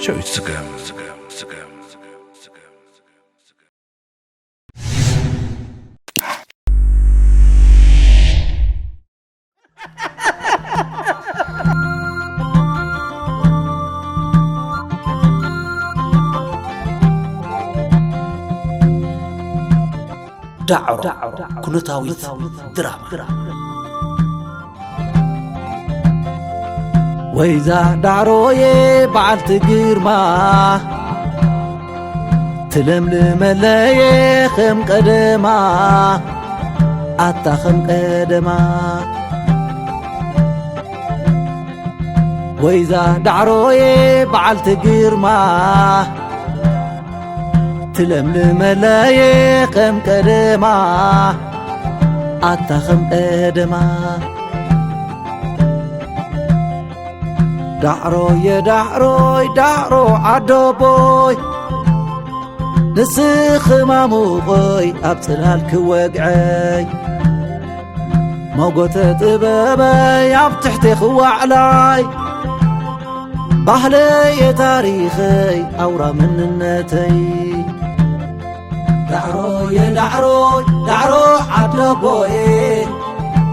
ጨው ይስገም። ዳዕሮ ኩነታዊት ድራማ። ወይዛ ዳዕሮዬ በዓልቲ ግርማ፣ ትለምልመለየ ከም ቀደማ፣ ኣታ ከም ቀደማ። ወይዛ ዳዕሮዬ በዓልቲ ግርማ፣ ትለምልመለየ ከም ቀደማ፣ ኣታ ከም ቀደማ። ዳዕሮየ ዳዕሮይ ዳዕሮ ዓደቦይ፣ ንስኺ ማሙቐይ ኣብ ጽላል ክወግዐይ፣ መጎተ ጥበበይ ኣብ ትሕቴ ክዋዕላይ፣ ባህለየ ታሪኸይ ኣውራ መንነተይ። ዳዕሮየ ዳዕሮይ ዳዕሮ ዓደቦየ፣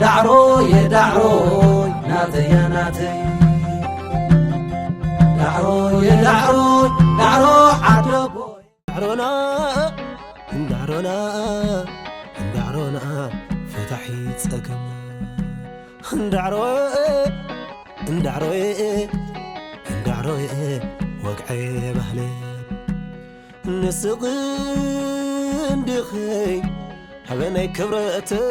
ዳዕሮየ ዳዕሮይ ናተያ ናተይ። ዳዕሮየ ዳዕሮይ ዳዕሮ ዓደቦይ። ዳዕሮና እንዳዕሮና እንዳዕሮና ፈታሒ ጸገም። እንዳዕሮ እንዳዕሮ እንዳዕሮ ወግዐ ባህለ። ንስኺ እንዲኺ ሃበነይ ክብረተይ፣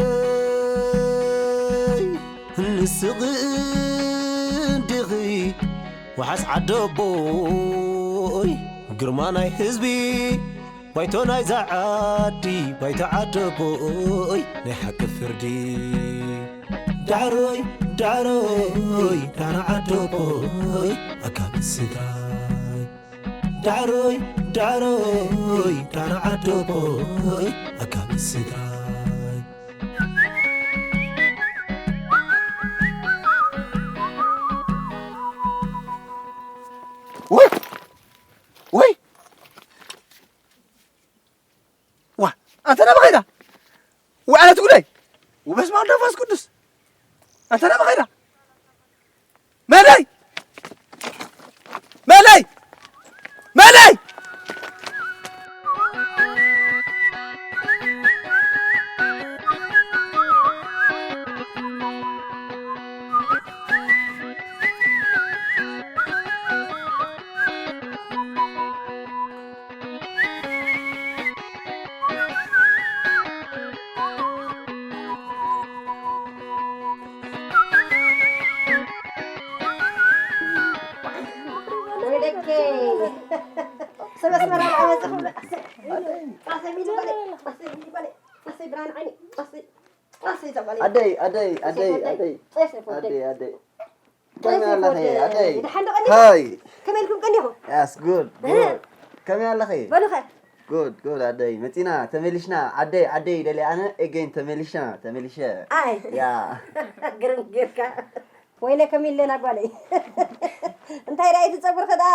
ንስኺ እንዲኺ ወሓስ ዓደቦይ፣ ግርማ ናይ ህዝቢ፣ ባይቶ ናይዛ ዓዲ፣ ባይቶ ዓደቦይ፣ ናይ ሓቂ ፍርዲ። ዳዕሮይ ዳዕሮይ ዳዕሮ ዓደቦይ፣ ኣካል ስድራይ። ዳዕሮይ ዳዕሮይ ዳዕሮ ዓደቦይ፣ ኣካል ስድራይ። ወይ ወይ ዋ፣ ኣንተ ናበ ኸይዳ? ውዕለት ጉዳይ። ወበስመ ኣብ ወወልድ ወመንፈስ ቅዱስ። ኣንተ ናበ ኸይዳ? መለይ! መለይ! መለይ! ወይለከ። ሰብ ኣስመራ ደኣ መጺኹም። ጣሰይ ሚሊ በለ፣ ጣሰይ ሚሊ በለ፣ ጣሰይ ብርሃን ዓይኒ፣ ጣሰይ፣ ጣሰይ ዘበለ። ኣደይ፣ ኣደይ፣ ኣደይ፣ ጣሰይ ወደይ፣ ኣደይ። ጣሰይ ወደይ። ኣደይ፣ ኣደይ። ከመይ ኣለኺ ኣደይ? ደሓን ዶ ቀኒኹም? ሃይ። ከመይ ኢልኩም ቀኒኹም? Yes, good, good. ከመይ ኣለኺ? በሉ ኸ። Good, good ኣደይ። መጺና፣ ተመሊሽና። ዓደይ፣ ዓደይ ደልየ ኣነ፣ again ተመሊሽና፣ ተመሊሸ። ኣይ። ያ። ግርም ጌርካ። ወይለ ከሚለና ጓለይ። እንታይ ደኣ እቲ ጸጉርኺ ደኣ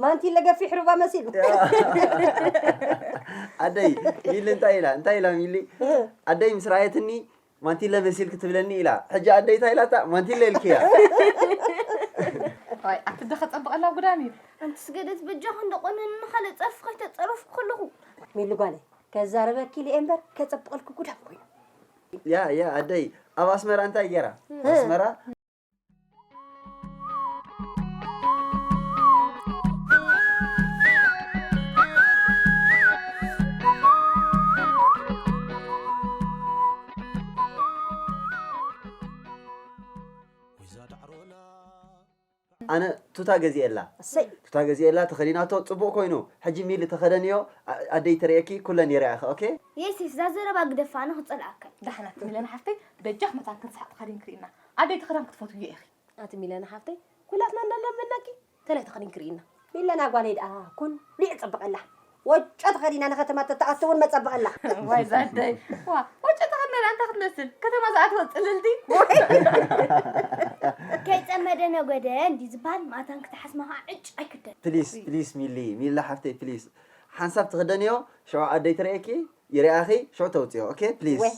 ማንቲለ ገፊሕ ሩባ መሲሉ። ያ። ኣደይ፣ ሚሊ እንታይ ኢላ? እንታይ ኢላ ሚሊ? ኣደይ ምስ ረኣየትኒ፣ ማንቲለ መሲልኪ ትብለኒ ኢላ። ሕጂ ኣደይ እንታይ ኢላታ? ማንቲለ ኢልክያ። ዋይ፣ ኣቲ ደኸ ጸብቐላ ጉዳም እዩ። ኣንቲ ስገደት በጃኺ እንዶ ቆነንኒ ካልእ ጸርፊ ከይተጸረፍኩ ከለኹ። ሚሊ ጓለይ፣ ከዛረበኪ ኢለ እምበር ከጸብቐልኪ ጉዳም ኮይኑ። ያ፣ ያ፣ ኣደይ፣ ኣብ ኣስመራ እንታይ ገይራ? ኣስመራ? ኣነ ቱታ ገዚኤላ። እሰይ። ቱታ ገዚኤላ፣ ተኸዲናቶ፣ ጽቡቕ ኮይኑ። ሕጂ ሚሊ ተኸደንዮ፣ ኣ-፣ ኣደይ ትርእየኪ፣ ኩለን ይርእያኺ፣ ኦኬ? የሲስ፣ እዛ ዘረባ ግደፋ፣ ኣነ ክጸልኣካ እየ። ዳሕና ትብለኒ ሓፍተይ፣ በጃኽ መታን ክንስሓቕ ተኸዲንኪ ርኢና። ኣደይ እቲ ክዳን ክትፈትውዮ ኢኺ። ኣቲ ሚለና ሓፍተይ፣ ኩላትና እንዳለመናኪ፣ እንታይ ተኸዲንኪ ርኢና። ሚለና ጓለይ ደኣ ኩሉ ይጸብቐላ። ወጮ ተኸዲና ንከተማ ተትኣቱ እውን መጸብቐላ። ዋይ ዛደይ። ዋ፣ ወጮ ተኸዲና እንታይ ክትመስል? ከተማ ዝኣተወት ጽልልቲ። ከይጸመደ ነጎደ እንዲ ዝበሃል ማእታን ክትሓስማ ከዓ ዕጭ ኣይክደን። ፕሊስ ፕሊስ ሚሊ ሚላ ሓፍተይ ፕሊስ ሓንሳብ ትኽደንዮ ሽዑ ኣደይ ትርእየኪ ይርኣኺ ሽዑ ተውፅዮ ኦኬ ፕሊስ። ወይ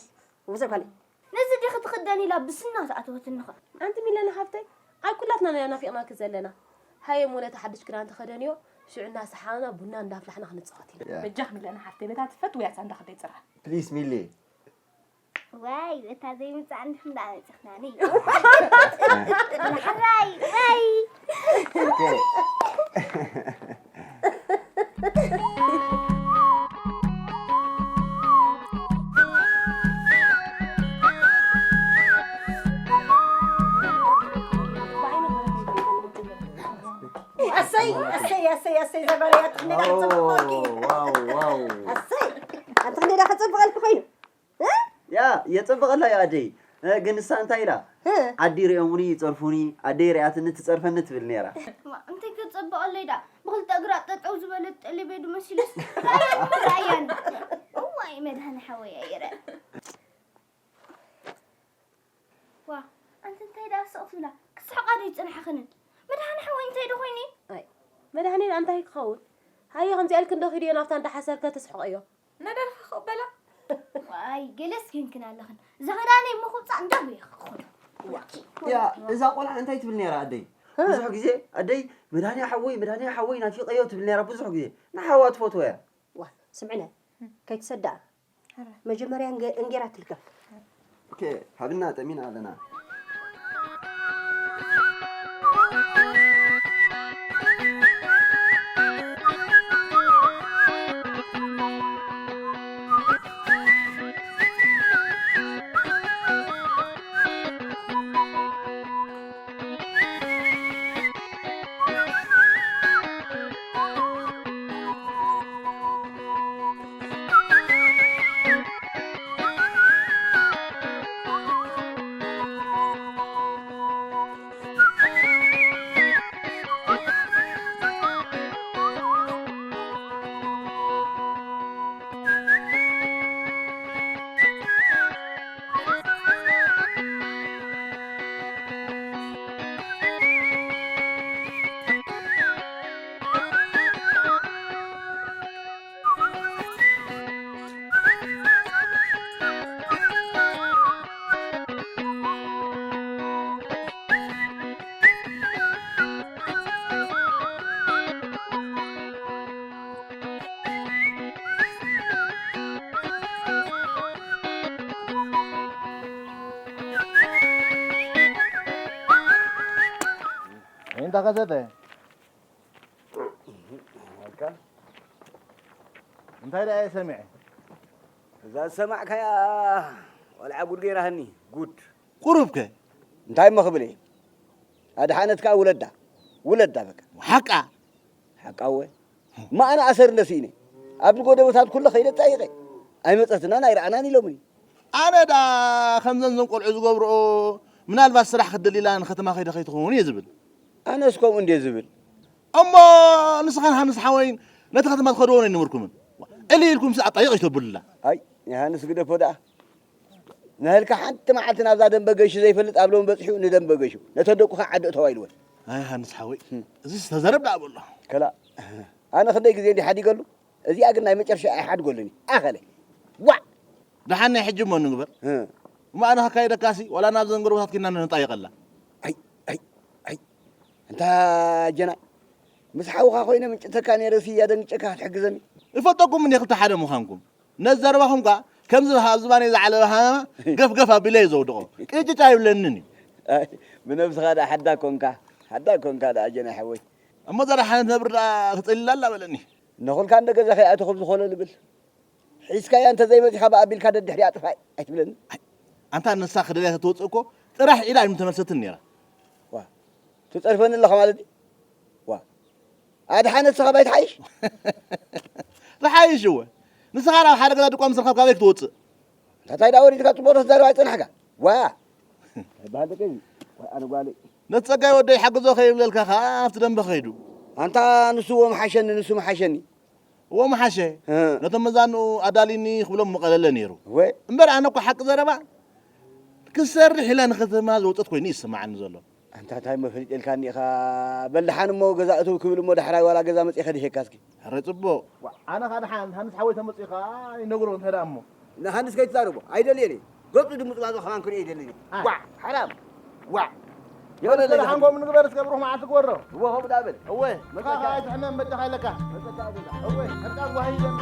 ውሰድ ጓለይ። ነዚ ዲኺ ትኽደን ኢላ ብስና ዝኣተወትኒ ኸ? ኣንቲ ሚለና ሓፍተይ፣ ኣብ ኩላትና ኢና ናፊቕናኪ ዘለና። ሃየ እሞ ነቲ ሓድሽ ክዳን ተኸደንዮ፣ ሽዑ እናሰሓቕና ቡና እንዳፍላሕና ክንጻወት ኢና። ያ። በጃኺ ሚለና ሓፍተይ፣ በታ ትፈትውያ ጻንዳ ክደይ ጽራ። ፕሊስ ሚሊ። ዋይ፣ በታ ዘይምጻእ እንድሕር እንዳመጽኽናኒ። ሕራይ፣ ዋይ። ኦኬ። ኣሰይ ኣሰይ ኣሰይ ኣሰይ ዘበርያት ክንደዳ ክፅብቆልኪ ዋው ዋው ዋው። ኣሰይ ኣንቲ ክንደዳ ክፅብቀልኪ ኮይኑ እ? ያ የፅብቀላ ዩ ኣደይ። እ፣ ግን ንሳ እንታይ ኢላ? እ? ዓዲ ሪኦሙኒ ይፀርፉኒ ኣደይ ሪኣትኒ ትፀርፈኒ ትብል ነይራ። ማ፣ እንታይ ክፅብቀለይ ዳ ብክልተ እግራ ጠጠው ዝበለት ጠሊቤዱ መሲሉስ ራያን ራያን። እዋይ መድሃኒ ሓወይ ኣይረ። ዋ ኣንቲ እንታይ ደኣ ስቕ ትብላ? ክስሕቓ ዶ ይጽንሓኽንን? መድሃኒ ሓወይ እንታይ ዶ ኮይኒ? ኣይ መድሃኒን ኣንታይ ክኸውን? ሃየ ከምዚኣ ኢልክን ዶ ኪድዮ ናብታ እንዳ ሓሰር ከተስሕቐዮ? ነደርፋ ክቕበላ? ዋይ ገለስ ኬንክን ኣለኽን። እዛ ኽዳነይ እሞ ክውጻእ እንዳጎየ ክኸዶ። ያ እዛ ቆልዓ እንታይ ትብል ነይራ ኣደይ? ብዙሕ ግዜ ኣደይ መድሃኒ ሓወይ መድሃኒ ሓወይ ናፊቐዮ ትብል ነይራ ብዙሕ ግዜ። ንሓዋ ትፈትዎ እያ። ዋ ስምዕነ ከይትሰዳ መጀመርያ እንጌራ ትልከፍ። ኦኬ፣ ሃብና ጠሚና ኣለና። እንታይ ከሰተ? እንታይ ደኣ እየ ሰሚዐ? እዛ ዝሰማዕካያ ቆልዓ ጉድ ገይራህኒ፣ ጉድ። ቁሩብ ከ? እንታይ እሞ ክብል እየ? ኣድሓነት ከኣ ውለዳ፣ ውለዳ በቃ። ሓቃ? ሓቃ እወ። እሞ ኣነ ኣሰር እንደ ስኢነ፣ ኣብ ጎደቦታት ኩለ ከይደ ጸይቐ፣ ኣይመጸትናን ኣይረኣናን ኢሎምኒ። ኣነ ደኣ ከምዘን ዘን ቆልዑ ዝገብርኦ፣ ምናልባት ስራሕ ክትደሊ ኢላ ንከተማ ከይደ ከይትኸውን እየ ዝብል። ኣነስ ከምኡ እንድየ ዝብል። እሞ ንስኻን ሃንስ ሓወይን ነቲ ከተማ ትኸድዎ ነይንብርኩምን። እልይ ኢልኩምሲ ኣጣይቕ ኣይተብሉላ። ኣይ፣ ንሃንስ ግደፎ ደኣ። ንህልካ ሓንቲ መዓልቲ ናብዛ ደንበ ገሹ ዘይፈልጥ ኣብ ሎሚ በጺሑ ንደንበ ገሹ። ነተን ደቁ ኸዓ ዓዲ እተዋ ኢልወን። ኣይ ሃንስ ሓወይ፣ እዚስ ተዘረብ ደኣ በሎ። ከላ፣ ኣነ ክንደይ ግዜ እንዲ ሓዲገሉ፣ እዚኣ ግን ናይ መጨረሻ ኣይሓድገሉን እዩ። ኣኸለ። ዋዕ! ደሓን ናይ ሕጂ እሞ ንግበር። እ። እሞ ኣነ ከካይደካሲ፣ ዋላ ናብዘን ጎረባታት ኪድና ነጣይቐላ። ኣይ፣ ኣይ፣ ኣይ። እንታ ጀና፣ ምስ ሓውኻ ኮይነ ምንጭተካ ነይረሲ፣ ኣደንግጨካ ክትሕግዘኒ። እፈልጠኩም እንደ ክልተ ሓደ ምዃንኩም። ነዚ ዘረባኹም ከኣ ከምዚ ኣብ ዝባነይ ዝዓለበ ሃመማ ገፍ ገፍ ኣቢለ እየ ዘውድቖ። ቅጭጭ ኣይብለንን እዩ። ኣይ፣ ብነብስኻ ደኣ ሓዳግ ኮንካ፣ ሓዳግ ኮንካ ደኣ ጀና ሓወይ። እሞ እዛ ደሓነት ነብሪ ደኣ ክጽልላ ኣላ በለኒ። ነኹልካ እንደ ገዛ ከይኣተኹም ዝኾነ ልብል። ሒዝካያ እንተ ዘይመጺኻ ብኣቢልካ ደድሕሪኣ ጥፋእ ኣይትብለኒ። ኣይ፣ ኣንታ ንሳ ክደልያ ተትወጽእ እኮ ጥራሕ ኢላ ኣይምተመልሰትን ነይራ። ዋ፣ ትጸርፈኒ ኣለኻ ማለት ድዩ? ዋ፣ ኣድሓነ ንስኻ ባይ ትሓይሽ? ትሓይሽ እወ። ንስኻ ናብ ሓደ ገዛ ድቋ ምስ ረኸብካ ኣበይ ክትወጽእ? እንታይ ደኣ ወሪድካ ጽቡቕ ዶ ትዛረብ ኣይጸናሕካ? ዋ! ኣይበሃል ደቀይ፣ ዋ፣ ኣነ ጓለይ። ነቲ ጸጋይ ወደይ ሓግዞ ከይብለልካ ከኣ ኣብቲ ደንበ ከይዱ። ኣንታ ንሱ እዎ ምሓሸኒ፣ ንሱ ምሓሸኒ። እዎ ምሓሸ። እ። ነቶም መዛንኡ ኣዳሊኒ ክብሎም ምቐለለ ነይሩ። እወ። እምበር ኣነ እኮ ሓቂ ዘረባ ክሰርሕ ኢላ ንከተማ ዝወጸት ኮይኑ እዩ ዝስምዓኒ ዘሎ። ኣንታ እንታይ እሞ ፈሊጠልካኒ ኢኻ? በል ደሓን እሞ ገዛ እትው ክብል እሞ ዳሕራይ ዋላ ገዛ መጺእኻ ድሄካ እስኪ። ኧረ ጽቡቕ። ዋ፣ ኣነ ኸኣ ደሓን፣ ሃንስ ሓወይ ተመጺኡ ኸኣ ይነግሮ እንተ ደኣ እሞ። ንሃንስ ከይትዛረቦ፣ ኣይደልዮን እየ። ገጹ ድምጽባዞ ከማን ክርእዮ ኣይደልን እየ። አ። ዋ፣ ሓራም። ዋ። የሆነ እስከ ደሓን ከምኡ ንግበር፣ እስከ ብሩኽ መዓልቲ ግበሮ። እወ፣ ከምኡ ደኣ በል። እወ፣ ንኻ መጸካ። ኸኣ ኣይትሕመም፣ በጃኻ ኣለካ። መጸካ ገዛ። እወ፣ ሕርቃን ጓሂ ይዘንብ።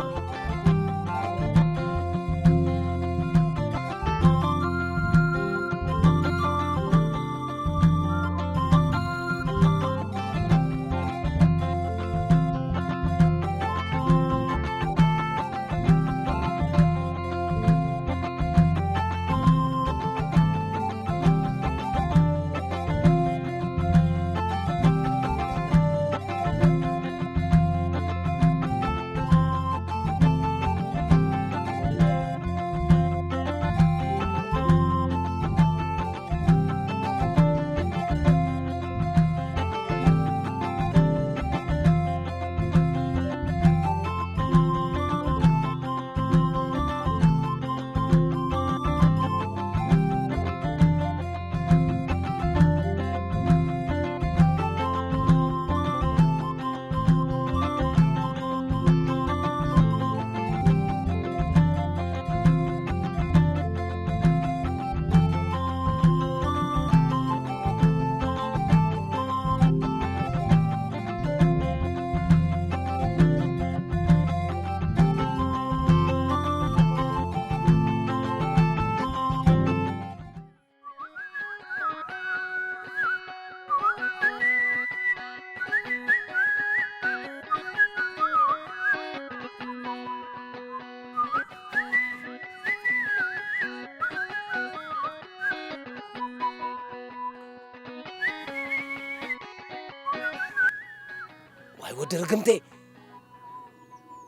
ዋይ ወዲ ርግምቴ፣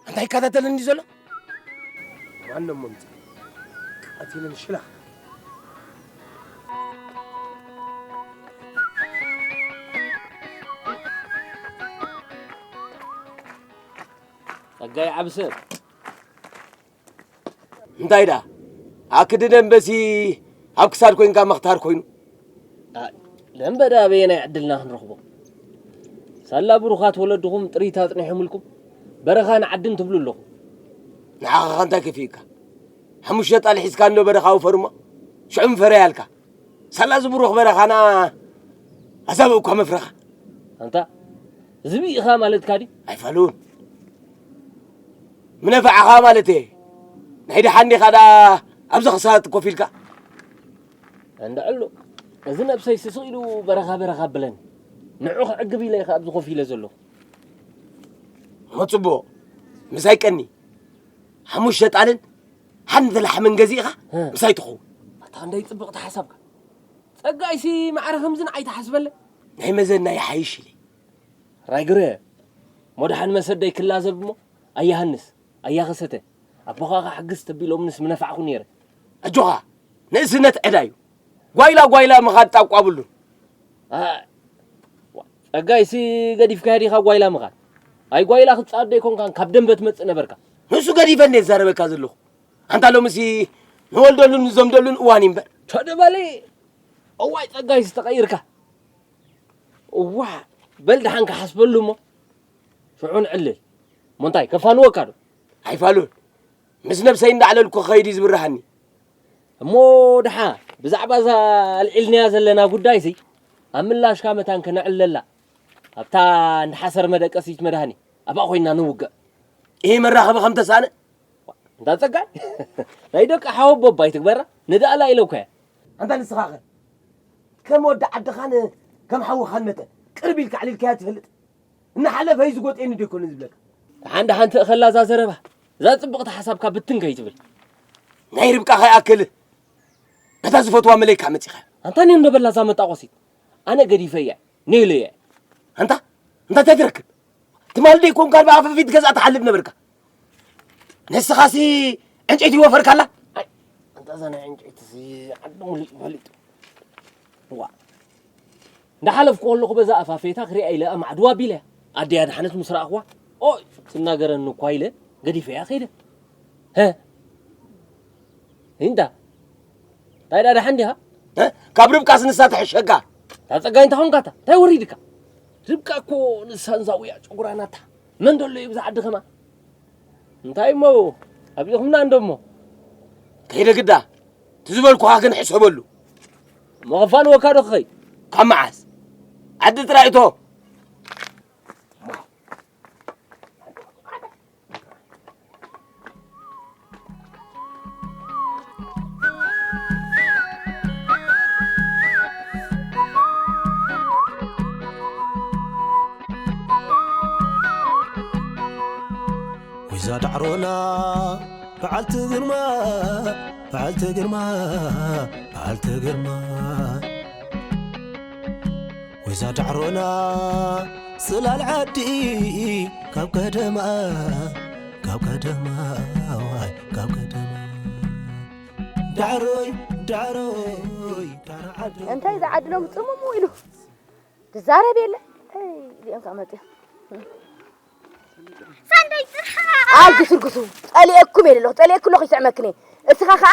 እንታይ ይከታተለኒ ዘሎ? ማን እሞ ምጽእ? ቀቲልን ሽላኽ። ጸጋይ ዓቢ ሰብ። እንታይ ደኣ? ኣክዲ ደንበሲ ኣብ ክሳድ ኮይንካ መኽታር ኮይኑ። ኣ፣ ደንበ ደኣ በየናይ ዕድልና ክንረኽቦ? ሳላ ብሩኻት ወለድኹም ጥሪት ኣጽኒሖምልኩም በረኻን ዓድን ትብሉ ኣለኹም። ንዓኻ እንታይ ከፊኡካ? ሓሙሽተ ጣል ሒዝካ እንዶ በረኻ ውፈር እሞ ሽዑ ምፈረያልካ። ሳላ እዚ ብሩኽ በረኻና ኣዛብእ እኳ መፍረኻ። ኣንታ ዝብኢ ኢኻ ማለትካ ድዩ? ኣይፋሉን። ምነፋዕኻ ማለት እየ። ናይ ደሓን ዲኻ ደኣ ኣብዚ ክሳት ኮፍ ኢልካ? እንዳ ዕሉ፣ እዚ ነብሰይ ስስቕ ኢሉ በረኻ በረኻ ኣብለኒ። ንዑ ክዕግብ ኢለ ኢኻ ኣብዚ ኮፍ ኢለ ዘለኹ። እሞ ጽቡቕ። ምሳይ ቀኒ። ሓሙሽተ ጣልን ሓንቲ ላሕምን ገዚእኻ እ። ምሳይ ትኸውን። ኣታ ክንደይ ጽብቕቲ ሓሳብካ። ጸጋይሲ ማዕረ ከምዚ ንዓይ ትሓስበለይ? ናይ መዘና ይሓይሽ ኢለ። ራይ ግረ፣ ሞድሓን መሰደይ ክላዘብ እሞ፣ ኣያሃንስ፣ ኣያኸሰተ፣ ኣቦኻ ከሕግዝ ተቢሎምንስ ምነፋዕኹ ነይረ። ኣጆኻ፣ ንእስነት ዕዳ እዩ። ጓይላ ጓይላ ምኻድ ጣቋ ብሉን። ኣ፣ ዋ፣ ጸጋይሲ ገዲፍካዮ ዲኻ ጓይላ ምኻድ? ኣይ ጓይላ ክትጻወት ደይኮንካን ካብ ደንበ ትመጽእ ነበርካ። ንሱ ገዲፈ እንዴ ዝዛረበካ ዘለኹ? ኣንታ ሎምሲ ንወልደሉን ንዘምደሉን እዋን እዩ እምበር። ተደበሊ፣ እዋይ ጸጋይሲ ተቐይርካ። እዋ፣ በል ደሓን ክሓስበሉ እሞ። ሽዑ ንዕልል። እሞ እንታይ፣ ከፋንወካ ዶ? ኣይፋሉን። ምስ ነብሰይ እንዳዕለልኩ ክኸይድ እዩ ዝብርሃኒ። እሞ ደሓ፣ ብዛዕባ እዛ ኣልዒልናያ ዘለና ጉዳይሲ፣ ኣብ ምላሽካ መታን ከነዕልለላ፣ ኣብታ እንዳ ሓሰር መደቀሲት መድሃኒ፣ ኣብኣ ኮይንና ንውግእ። ይሄ መራኸቢ ከም ተሳነ? እንዳ ጸጋይ፣ ናይ ደቂ ሓወቦ ኣባይ ትግበራ፣ ንዳእላ ኢለኳ እያ። ኣንታ ንስኻኸ፣ ከም ወዲ ዓድኻን ከም ሓውኻን መጠን፣ ቅርብ ኢልካ ኣዕሊልካያ ትፈልጥ? እናሓለፈ እዩ ዝጎጥየኒ ዶ ይኮነ ዝብለካ? ደሓን ደሓን ትእኸላ እዛ ዘረባ። እዛ ጽብቕቲ ሓሳብካ ብትን ከይትብል። ናይ ርብቃ ከይኣክል ነታ ዝፈትዋ መለይካ መጺኻ። ኣንታ እኔ እንዶ በላ እዛ መጣቆሲት። ኣነ ገዲፈያ፣ ነይለያ። ኣንታ፣ እንታይ ትረክብ? ትማል ደይ ኮንካ ብኣፈፊት ገዛ ትሓልፍ ነበርካ። ንስኻሲ ዕንጨይቲ ይወፈርካላ? ኣይ፣ ኣንታ እዛ ናይ ዕንጨይትሲ ዓዲ ሙሉእ ፈሊጡ። ዋ። እንዳሓለፍኩ ከለኹ በዛ ኣፋፌታ ክሪኣ ኢለ ኣማዕድዋ ኣቢለ። ኣደያ ድሓነት ምስ ረኣኽዋ፣ ኦይ፣ ትናገረኒ እኳ ኢለ ገዲፈያ ከይደ። ሀ? እንዳ? እንታይ ደኣ ደሓን ዲኻ? እ? ካብ ርብቃስ ንሳ ትሕሸካ። እታ ጸጋይ እንታይ ኾንካ እታ? እንታይ ወሪድካ? ርብቃ እኮ ንሳንዛዊ እያ ጨጉራ ናታ። መን ደሎ እዩ ብዛ ዓዲ ከማ? እንታይ እሞ ኣብዚኹምና እንዶ እሞ? ከይደ ግዳ፣ እቲ ዝበልኩኻ ግን ሕሰበሉ። እሞ ከፋንወካ ዶ ክኸይ? ካብ መዓስ? ዓዲ ጥራይ እቶ። ወይዛ ዳዕሮና በዓልቲ ግርማ፣ በዓልቲ ግርማ፣ በዓልቲ ግርማ። ወይዛ ዳዕሮና ጽላል ዓዲ ካብ ቀደማ፣ ካብ ቀደማ፣ ዋይ፣ ካብ ቀደማ። ዳዕሮይ፣ ዳዕሮይ፣ ዳዕሮ ዓዲ። እንታይ ዝዓድሎም ጽሙሙ ኢሉ ትዛረብ የለ። ኣይ፣ እዚኦም ከመጡ እዮም። ሳንዳይ ጽርሓ! ኣይ፣ ግስርግሱ፣ ጸሊኤኩም እየ ዘለኹ፣ ጸሊኤኩ ኣለኹ፣ ይስዕመክን እየ። እስኻ ኸኣ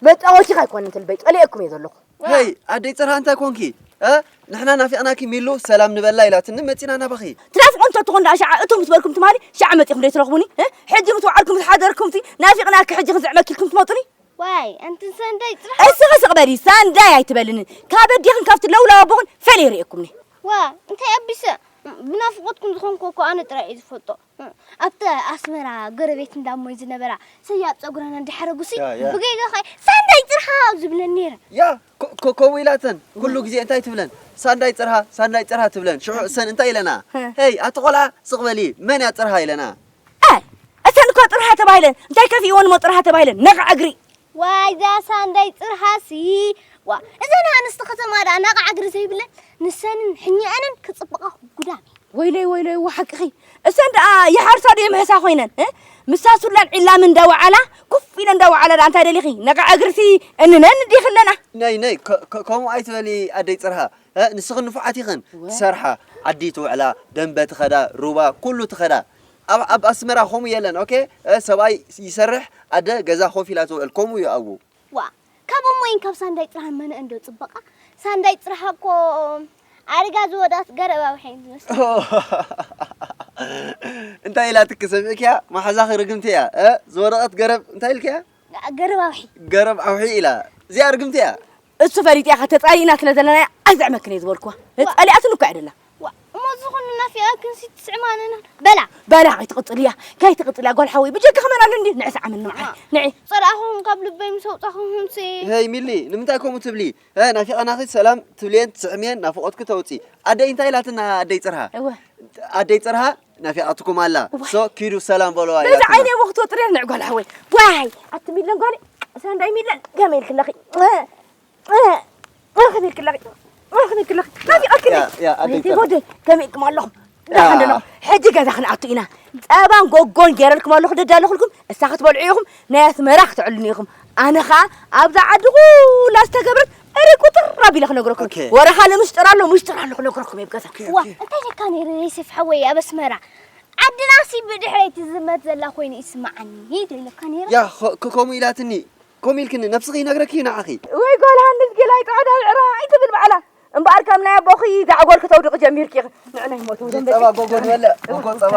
መጻወቲኻ ኣይኮነን ትልበይ፣ ጸሊኤኩም እየ ዘለኹ። ሄይ፣ ኣደይ ጽርሃ እንታይ ኮንኪ? እ? ንሕና ናፊቕናኪ ሚሉ ሰላም ንበላ ኢላትኒ መጺና ናባኺ። ትናፍቑ እንተ ትኾኑ ደኣ ሸዓ እቶም ምስ በልኩም ትማሊ ሸዓ መጺኹም ደይትረኽቡኒ? እ? ሕጂ ምስ ወዓልኩም ምስ ሓደርኩምሲ ናፊቕናኪ ሕጂ ክንስዕመኪ ኢልኩም ትመጹኒ? ዋይ፣ ኣንቲ ሳንዳይ ጽርሃ። እስኺ ስቕ በሊ፣ ሳንዳይ ኣይትበልኒ። ካብ ኣዴኽን ካብቲ ለውላው ኣቦኽን ፈልየ ይርእየኩምኒ። ዋ፣ እንታይ ኣቢሰ? ብናፍቖትኩም ዝኾንኩ እኮ ኣነ ጥራይ እየ ዝፈልጦ። ኣብቲ ኣስመራ ጎረቤት እንዳሞይ ዝነበራ ሰያብ ጸጉረን እንዳሐረጉሲ ያ፣ ያ። ብገይገ ኸይ ሳንዳይ ጽርሃ ዝብለን ነይረ። ያ፣ ኮ-፣ ኮ-፣ ከምኡ ኢላተን ኩሉ ግዜ እንታይ ትብለን? ሳንዳይ ጽርሃ፣ ሳንዳይ ጽርሃ ትብለን። ሽዑ እሰን እንታይ ኢለና? ሀ። ሄይ፣ ኣቲ ቆልዓ ስቕ በሊ፣ መን እያ ጽርሃ ኢለና? ኣይ፣ እሰን እኮ ጽርሃ ተባሂለን። እንታይ ከፊእወን እሞ ጽርሃ ተባሂለን? ነቓዕ እግሪ። ዋይ፣ እዛ ሳንዳይ ጽርሃሲ። ዋ፣ እዘን ኣንስቲ ከተማ ደኣ ነቓዕ እግሪ ዘይብለን፣ ንሰንን ሕኛኣንን ክጽብቓ ጉዳም እዩ። ወይለይ፣ ወይለይ፣ እወ ሓቅኺ። እሰን ደኣ ይሓርሳ ድዮ ይምሕሳ ኮይነን፣ እ? ምሳ ሱላን ዒላምን እንዳወዓላ፣ ኮፍ ኢለን እንዳወዓላ ደኣ እንታይ ደሊኺ? ነቓዕ እግርሲ እንነን እንዲኺ ኣለና። ነይ፣ ነይ፣ ከ-፣ ከ-፣ ከምኡ ኣይትበሊ ኣደይ ጽርሃ። እ፣ ንስኽን ንፉዓት ኢኽን። እወ። ትሰርሓ፣ ዓዲ ትውዕላ፣ ደንበ ትኸዳ፣ ሩባ፣ ኩሉ ትኸዳ። ኣብ፣ ኣብ ኣስመራ ከምኡ የለን፣ ኦኬ? እ፣ ሰብኣይ ይሰርሕ፣ ኣደ ገዛ ኮፍ ኢላ ትውዕል፣ ከምኡ እዩ ኣብኡ። ዋ፣ ካብ እሞይን ካብ ሳንዳይ ጽርሃን መነአን ዶ ጽበቓ? ሳንዳይ ጽርሃ እኮ ኣሪጋ ዝወደቐት ገረብ ኣውሒ እያ ትመስል። እንታይ ኢላትኪ ሰሚዕክያ? መሓዛኺ ርግምቲ እያ፣ እ? ዝወደቐት ገረብ እንታይ ኢልክያ? ገረብ ኣውሒ። ገረብ ኣውሒ ኢላ። እዚኣ ርግምቲ እያ። እሱ ፈሊጠ ኢኻ፣ ተጻሊእና ስለ ዘለናያ ኣይዘዕመክን እየ ዝበልኩዋ። ዋ። ጸሊኣትኒ እኮ እያ ደላ። ዋ፣ እሞ ዝኾነ ናፊቓክንሲ ትስዕማንና። በላ። በላ፣ ከይትቕጽልያ፣ ከይትቕጽልያ ጓል ሓወይ፣ ብጀካ ከመን ኣሎ እንዲ፣ ንዕስ ዓመል ንውዓል። ዋ። ንዒ። ጸላእኹም ካብ ልበይ ምስ ኣውጻኹምሲ። ሄይ ሚሊ፣ ንምንታይ ከምኡ ትብሊ? እ፣ ናፊቐናኺ ሰላም ትብልየን ትስዕምየን፣ ናፍቖትኪ ተውጺ። ኣደይ እንታይ ኢላትና ኣደይ ጽርሃ? እወ። ኣደይ ጽርሃ ናፊቓትኩም ኣላ። እወ። ሶ ኪዱ ሰላም በለዋ በዛ ኢላትና። ዓይነይ ወቕቲ ወጥርያ ንዕ ጓል ሓወይ። ዋይ፣ ኣቲ ሚለን ጓል፣ ሳንዳይ ሚለን፣ ከመይ ኢልክለኺ? እ፣ እ፣ እ፣ ከመይ ኢልክለኺ? እ፣ ከመይ ኢልክለኺ? ናፊቓትክኒ። ያ፣ ያ፣ ኣደይ ወይዘይ ጽርሃ። ወደይ፣ ከመይ ኢልኩም ኣለኹም? ያ። ደሓን ዶ ኣለኹም? ሕጂ ገዛ ክንኣቱ ኢና። ጸባን ጎጎን ገይረልኩም ኣለኹ፣ ደዳ ኣለኹልኩም። እሳ ክትበልዑ ኢኹም፣ ናይ ኣስመራ ክትዕልኑ ኢኹም። ኣነ ኸኣ ኣብዛ ዓዲ ኩላ ዝተገብረት እሪ ቁጥር ኣቢለ ክነግረኩም። ኦኬ። ወረ ካልእ ምሽጥር ኣሎ፣ ምሽጥር ኣሎ ክነግረኩም እየ ኣብ ገዛ። ኦኬ፣ ዋ፣ ኦኬ። እንታይ ኢለካ ነይረ ዮሴፍ ሓወይ ኣብ ኣስመራ? ዓድናሲ ብድሕረይ ትዝመት ዘላ ኮይኑ ይስምዓኒ፣ ይደለካ ነይረ። ያ፣ ኸ-፣ ከ-፣ ከምኡ ኢላትኒ። ከምኡ ኢልክኒ፣ ነብስኺ ይነግረኪ ንዓኺ። ወይ ጓል ሃንስ ጌላይ ጻዕዳ ብዕራይ ትብል ባዕላ። እምበኣር ከም ናይ ኣቦኺ ዛዕጎል ከተውድቂ ጀሚርኪ ኢኺ። ንዕናይ ሞት ወደም ጸባ በቂ። ጎጎ ንበልዕ፣ ጎጎ ጸባ።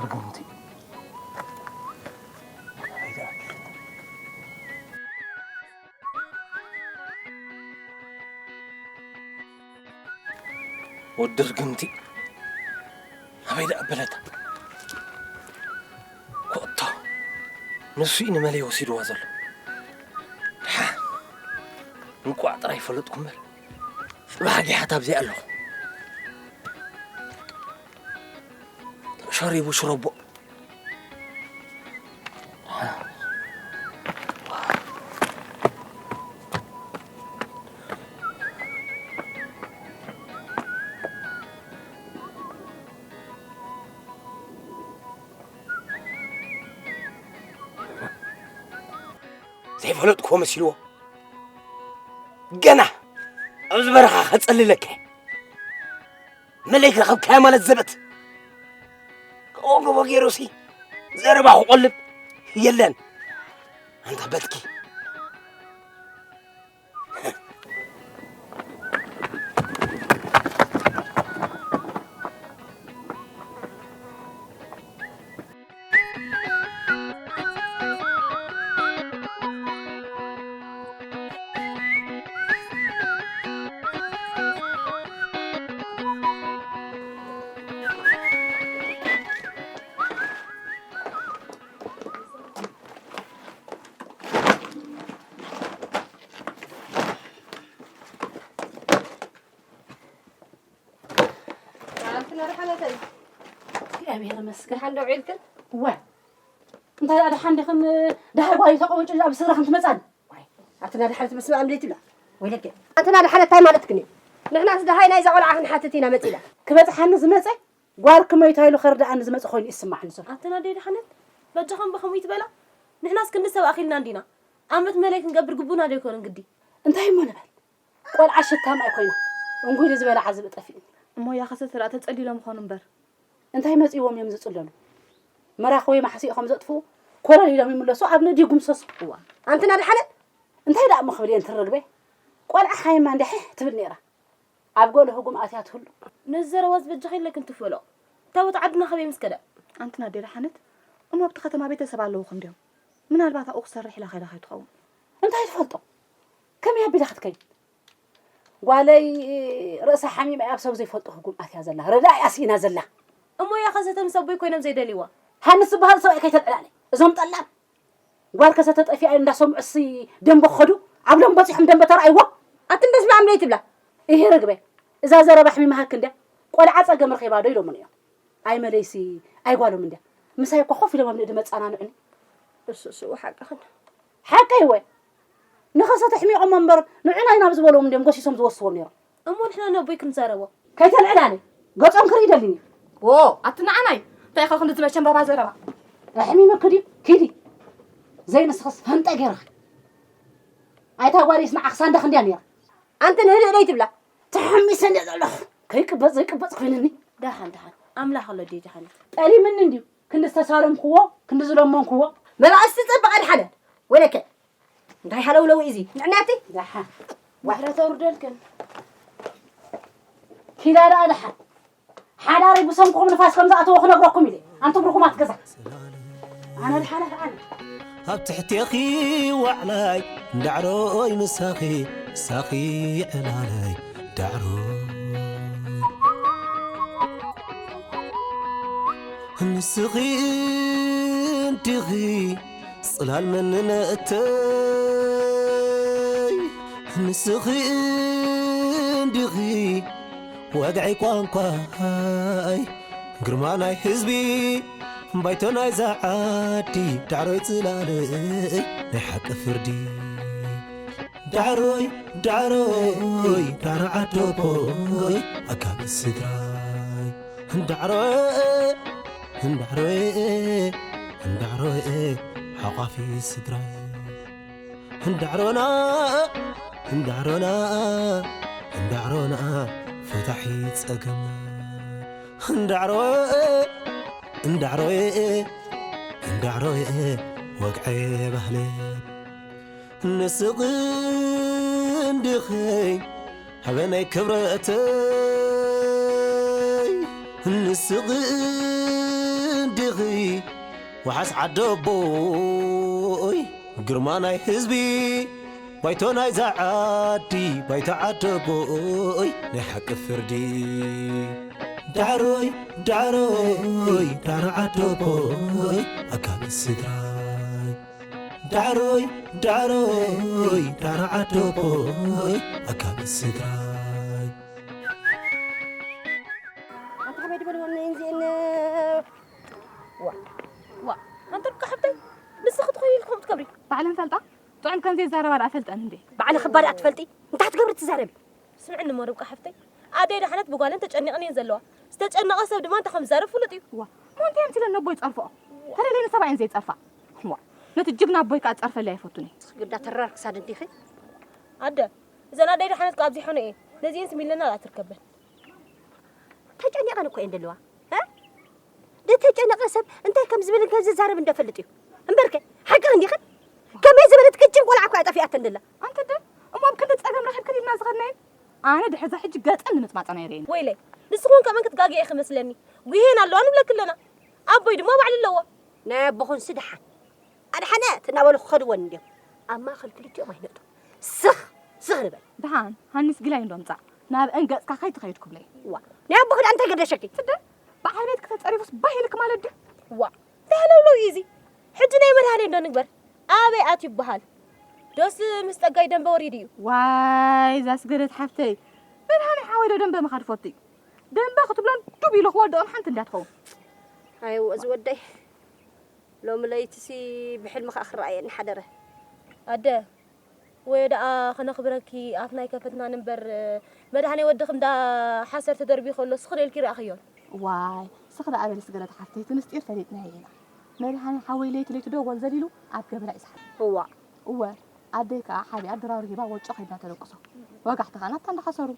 ርግምቲ። ወዲ ርግምቲ ኣበይ ደኣ በለታ? ኮእቶ ንሱ እዩ ንመለይ ወሲድዋ ዘሎ። ደሓን እንቋዕ ጥራይ ፈለጥኩ እምበር ጽባሕ ጊሓት ኣብዚኣ ኣለኹ። ሸሪቡ ሽረቦ። ዘይፈለጥክዎ መሲልዎ። ገና ኣብዚ በረኻ ከጸልለካ እየ። መለይክ ረኸብካያ ማለት ዘበት። ከምኡ ገቦ ገይሩሲ ዘረባ ክቆልብ የለን። ኣንታ በትኪ። ኣንቲ ናርሓለተይ። እግዚኣብሔር ይመስገን። ደሓን ዶ ውዒልክን? ዋይ፣ እንታይ ደኣ ደሓን ዲኽን? ደሃይ ጓል ተቐወጭ ኣብ ስድራኽን ትመጻኒ? ዋይ፣ ኣንቲ ናርሓለት መስማዕ እምደይ ትብላ? ወይለከ። ኣንቲ ናርሓለት እንታይ ማለትክን እዩ? ንሕናስ ደሃይ ናይዛ ቆልዓ ክንሓትት ኢና መጺና። ክበጽሓኒ ዝመጸ ጓል ክመይታ ኢሉ ከርድኣኒ ዝመጸ ኮይኑ ይስማዕኒ ዘሎ። ኣንቲ ናደይ ደሓነት፣ በጃኽን ብኸምኡ ይትበላ? ንሕናስ ክንዲ ሰብ ኣኺልና እንዲና። ኣመት መለይ ክንገብር ግቡና ዶ ኣይኮነን ግዲ? እንታይ እሞ ንበል? ቆልዓ ሽታ ማይ ኮይና፣ እንጉ ኢሉ ዝበልዓ ዝብኢ ጠፊኡኒ። እሞ ያኸሰተ ደኣ ተጸሊሎም ይኾኑ እምበር። እንታይ መጺዎም እዮም ዝጽለሉ? መራኽቦ ማሕሲእ ከም ዘጥፍኡ፣ ኮለል ኢሎም ይምለሱ፣ ኣብ ነዲ ይጉምሰሱ። እዋ፣ ኣንቲ ናድሓነት? እንታይ ደኣ እሞ ክብል እየ፣ ኣንቲ ርግበይ? ቆልዓ ሃይማ እንዲያ ሒሕ ትብል ነይራ። ኣብ ገለ ህጉም ኣትያ ትህሉ። ነዚ ዘረባ ዝበጀኸ የለክን ትፍሎ። ታቦት ዓድና ከበይ ምስ ከደ? ኣንቲ ናደይ ደሓነት? እሞ ኣብቲ ከተማ ቤተሰብ ኣለውኹም ድዮም? ምናልባት ኣብኡ ክሰርሕ ኢላ ከይዳ ከይትኸውን። እንታይ ትፈልጦ? ከመይ ኣቢላ ክትከይድ? ጓለይ ርእሳ ሓሚማ እያ፣ ኣብ ሰብ ዘይፈልጦ ህጉም ኣትያ ዘላ። ረዳኢ ኣስኢና ዘላ። እሞ እያ ከሰተ ምስ ኣቦይ ኮይኖም ዘይደልይዋ? ሃንስ ዝበሃል ሰብኣይ ከይተልዕላለይ። እዞም ጠላም። ጓል ከሰተ ጠፊኣ እንዳሰምዑ ሲ ደንበ ክኸዱ፣ ኣብ ሎም በጺሖም ደንበ ተራእይዎ። ኣቲ እንደስ ብኣምለይ ትብላ። እሄ ርግበ፣ እዛ ዘረባ ኣሕሚማሃክ እንድያ። ቆልዓ ጸገም ረኺባ ዶ ኢሎምን እዮም። ኣይ መለይሲ፣ ኣይ ጓሎም እንድያ። ምሳይ እኳ ኮፍ ኢሎም ኣብ ንእዲ መጻናንዑኒ። እሱ፣ እሱ፣ ሓቅኽን። ሓቀይ ወይ? ንኸሰተ ኣሕሚቖሞ እምበር፣ ንዑና ኢና ኣብ ዝበሎም እንድዮም ጎሲሶም ዝወስዎም ነይሮም። እሞ ንሕና ነቦይ ክንዛረቦ። ከይተልዕላኒ፣ ገጾም ክርኢ ደሊኒ። ዎ፣ ኣቲ ንዓናይ፣ እንታይ ኢኻ ክንዲ ዝበል ሸምባባ ዘረባ? ኣሕሚመኪ ድዩ? ኪዲ። ዘይንስኽስ ፈንጠ ገይርኺ። ኣይታ ጓልስ ንዓኽ ሳንዳ ክንድያ ነይራ። ኣንቲ ንህድእ ደይ ትብላ? ተሓሚሰ እንድየ ዘለኹ። ከይቅበጽ ዘይቅበጽ ኮይንኒ። ደሓን፣ ደሓን። ኣምላኽ ኣሎ ድዩ ደሓነት? ጠሊምኒ እንድዩ። ክንዲ ዝተሳለምክዎ፣ ክንዲ ዝለመንክዎ። መባእስቲ ጸበቐ ድሓነት። ወለከ። እንታይ ሃለውለው እዩ እዚ? ንዕናቲ? ደሓን። ምሕረት ኣውርደልክን። ኪዳ ደኣ ደሓን። ሓዳረይ ብሰንክኹም ንፋስ ከም ዝኣተዎ ክነግረኩም ኢለ። ኣንቱም ርኹማት ገዛ። ኣነ ድሓን ኣነ። ኣብ ትሕቴኺ ዋዕላይ ዳዕሮይ ምሳኺ፣ ምሳኺ ዕላላይ ዳዕሮይ። ንስኺ እንዲኺ ጽላል መንነተይ፣ ንስኺ እንዲኺ ወግዒ ቋንቋይ፣ ግርማ ናይ ህዝቢ ባይቶ ናይዛ ዓዲ፣ ዳዕሮይ ጽላለይ ናይ ሓቂ ፍርዲ። ዳዕሮይ፣ ዳዕሮይ፣ ዳዕሮ ዓደቦይ፣ ኣጋቢ ስድራይ። ዳዕሮይ፣ ዳዕሮይ፣ ዳዕሮይ፣ ሓቋፊ ስድራይ። ዳዕሮና፣ ዳዕሮና፣ ዳዕሮና፣ ፈታሒ ጸገም። ዳዕሮይ፣ ዳዕሮይ፣ ዳዕሮይ፣ ወግዐ ባህለ። ንስኺ እንዲኺ ሓበነይ ክብረተይ፣ ንስኺ እንዲኺ ዋሓስ ዓደቦይ፣ ግርማ ናይ ህዝቢ ባይቶ ናይዛ ዓዲ፣ ባይቶ ዓደቦይ ናይ ሓቂ ፍርዲ። ዳዕሮይ፣ ዳዕሮይ፣ ዳዕሮ ዓደቦይ፣ ኣጋቢ ስድራይ። ዳዕሮይ፣ ዳዕሮይ፣ ዳዕሮ ዓደቦይ፣ ኣጋቢ ስድራይ። ኣታ ከመይ ድበል ወነይ እንዚእን ዋ ኣንተ ርብቃ ሓብተይ፣ ንስኺ ትኾኒ ኢልኩም ትከብሪ። ባዕለን ፈልጣ ጥዑም ከም ዘይዛረባ ደኣ ፈልጠን እንዴ? ባዕልኺ እባ ደኣ ትፈልጢ፣ እንታይ ትገብሪ ትዛረቢ? ስምዕኒ እሞ ርብቃ ሓፍተይ፣ ኣደይ ደሓነት ብጓለን ተጨኒቐን እየን ዘለዋ። ዝተጨነቐ ሰብ ድማ እንታይ ከም ዝዛረብ ፍሉጥ እዩ። ዋ ሞንተ የምስለን ነቦይ ጸርፎ ተለለይ ንሰባ እየን ዘይጸርፋ። ዋ ነቲ ጅግና ኣቦይ ከኣ ጸርፈለይ ኣይፈቱን እየ። ግዳ ተራር ክሳድ እንዲኺ። ኣደ እዘን ኣደይ ደሓነት ከኣ ኣብዚሖነ እየ። ነዚኤን ስሚለና ደኣ ትርከበን። ተጨኒቐን እኮ እየን ዘለዋ። እ? ዝተጨነቐ ሰብ እንታይ ከም ዝብልን ከም ዝዛረብ እንደፈልጥ እዩ። እምበርከ ሓቂ እንዲኽን ከመይ ዝበለት ቅጭን ቆልዓ እኮ እያ ጠፊኣተን ዘላ። ኣንተ ደ እሞ ኣብ ክንዲ ጸገም ረኺብክን ኢልና ዝኸድናየን ኣነ ድሕዛ ሕጂ ገጸን ንምጽማጸን ኣይርእየን። ወይለይ ንስኹን ከምአን ክትጋግየ ኢኺ መስለኒ። ጉሄን ኣለዋ ንብለኪ ኣለና። ኣቦይ ድማ ባዕሉ ኣለዎ። ናይ ኣቦኹን ስድሓን ኣድሓነ እናበሉ ክኸድወን እንዲዮም። ኣብ ማእኸል ክልቲኦም ኣይነእቱ። ስኽ ስኽ ንበል። ደሓን ሃኒስ ግላይ እንዶ ምጻእ ናብአን ገጽካ ከይትኸይድ ክብለይ። ዋ ናይ ኣቦኺ ደኣ እንታይ ገደሸኪ? ትደ በዓል ቤትኪ ተጸሪፉስ ባህ ኢልኪ ማለት ድዩ? ዋ እንታይ ሃለውለው እዩ እዚ? ሕጂ ናይ መድሃኔ እንዶ ንግበር። ኣበይ ኣትዩ ይበሃል? ዶስ ምስ ጸጋይ ደንበ ወሪዱ እዩ? ዋይ እዛ ስገደት ሓፍተይ መድሃኔ ሓወይ ዶ ደንበ ምኻድ ፈቱ እዩ? ደንበ ክትብሎን ዱብ ኢሉ ክወድኦን ሓንቲ እንዳ ትኸውን። ኣይወ እዚ ወደይ ሎሚ ለይትሲ ብሕልሚ ከኣ ክረኣየኒ ሓደረ። ኣደ ወዮ ደኣ ክነኽብረኪ ኣፍና ኣይከፈትናን እምበር መድሃኔ ወድኺ እንዳ ሓሰር ተደርብዩ ከሎ ስኽል ኢልኪ ረኣኽዮን። ዋይ ስኽ ደኣ በሊ ስገደት ሓፍተይ እቲ ምስጢር ፈሊጥናዮ ኢና። መድሃኔ ሓወይ ለይቲ ለይቲ ዶ ወልዘል ኢሉ ኣብ ገበላ እዩ ዝሓድር። እዋ እወ ኣደይ ከኣ ሓቢኣ ድራር ሂባ ወጮ ከይዳ ተደቅሶ። ወጋሕቲ ከኣ ናታ እንዳኸሰሩ።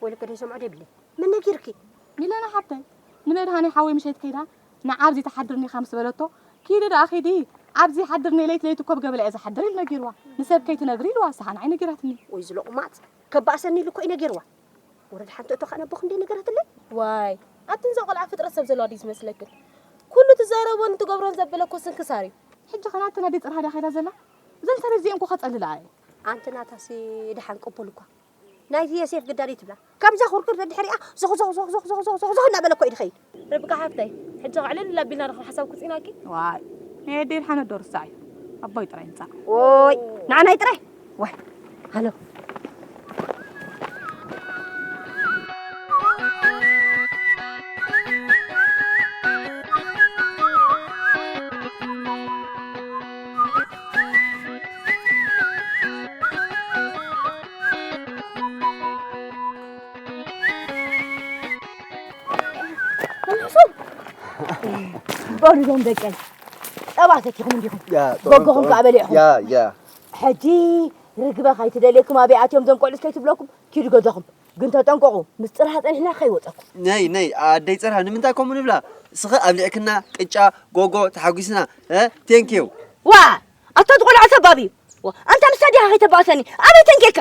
ወልከ ደይሰምዖ ደይብለይ መን ነጊርኪ? ሚለና ሓብተይ ንመድሃኔ ሓወይ ምሸት ከይዳ ንዓብዚ ትሓድርኒ ኢኻ ምስ በለቶ ኪዲ ደኣ ኪዲ ኣብዚ ሓድርኒ ለይት ለይት እኮ ብገበላ እየ ዝሓድር ኢሉ ነጊርዋ። ንሰብ ከይትነግሪ ኢልዋ ንስኻ ንዓይ ነጊራትኒ። ወይ ዝለቑማት ከባእሰኒ ኢሉ እኮ እዩ ነጊርዋ። ወረድ ሓንቲ እቶ ከኣ ነቦ ክንደይ ነገራትለይ። ዋይ ኣትን እዛ ቆልዓ ፍጥረት ሰብ ዘለዋ ድዩ ዝመስለክን? ኩሉ ትዛረቦን ትገብሮን ዘበለ እኮ ስንክሳር እዩ። ሕጂ ኸ ናትና ቤት ጽርሃ ድያ ከይዳ ዘላ? እዘን ሰበይት እዚኤን እኮ ከጸልላ እየ። ኣንቲ ናታሲ ድሓን ቅቡል እኳ ናይቲ የሴፍ ግዳዲ ትብላ። ከምዛ ኩርኩር ደድሕሪኣ ዞኽ ዞኽ ዞኽ ዞኽ ዞኽ ዞኽ ዞኽ ዞኽ እናበለ እኮ እዩ ድኸይድ። ርብቃ ሓፍተይ፣ ሕጂ ኸዓ ዕልል ኣቢልና ንኽን ሓሳብ ክጽኢናኪ። ዋይ ናይ ኣደይ ድሓን ኣዶ ርሳዕ እዩ። ኣቦይ ጥራይ ይምጻእ። ዎይ ንዓናይ ጥራይ። ዋይ ሃሎ። በሉ ዞም ደቀይ ጸባ ሰቲኹም እንዲኹም ያ፣ ጥዑም፣ በጎኹም ጥዑም። ከኣ በሊዕኹም። ያ፣ ያ። ሕጂ ርግበ ከይትደልየኩም ኣበይ ኣትዮም ዞም ቆልዑስ ከይትብለኩም ኪዱ ገዛኹም። ግን ተጠንቀቑ፣ ምስ ጽርሃ ጸኒሕና ከይወጸኩም። ነይ፣ ነይ፣ ኣደይ ጽርሃ ንምንታይ ከምኡ ንብላ? ስኸ ኣብሊዕክና ቅጫ፣ ጎጎ፣ ተሓጒስና፣ እ? ቴንኪው። ዋ! ኣታ ትቆልዓ ሰባብ እዩ። ዋ፣ ኣንታ ምሳ ዲኻ ከይተባእሰኒ? ኣበይ ተንኬካ?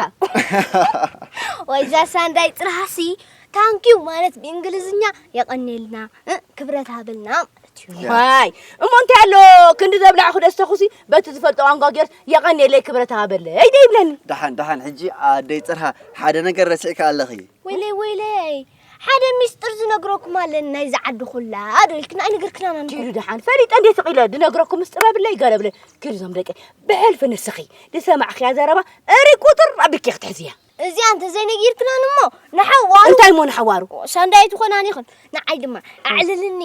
ወይ እዛ ሳንዳይ ጽርሃሲ ታንኪዩ ማለት ብእንግሊዝኛ የቐኔልና፣ እ፣ ክብረት ሃበልና ማለት እዩ። ያ። ዋይ፣ እሞ እንታይ ኣሎ ክንዲ ዘብላዕኹ ደስተኹሲ በቲ ዝፈልጦ ቋንቋ ጌርስ የቐኔለይ ክብረት ሃበለይ ደይብለኒ። ደሓን፣ ደሓን፣ ሕጂ ኣደይ ጽርሃ ሓደ ነገር ረሲዕካ ኣለኺ። ወይለይ ወይለይ ሓደ ሚስጥር ዝነግረኩም ኣለኒ ናይዛ ዓዲ ኩላ ዶ ኢልክና ኣይነገርክናና ንኹን። ኪዱ ደሓን ፈሊጠ እንዴ ስቕ ኢለ ድነግረኩም ምስጢር ኣብለይ ገለ ብለ ኪዱ ዞም ደቂ ብሕልፊ ንስኺ ድሰማዕኽያ ዘረባ እሪ ቁጥር ኣቢልኪ ክትሕዝያ። እዚኣ እንተዘይነጊርክናን እሞ ንሓዋሩ እንታይ እሞ ንሓዋሩ? ሳንዳይ ትኾናን ይኹን ንዓይ ድማ ኣዕልልኒ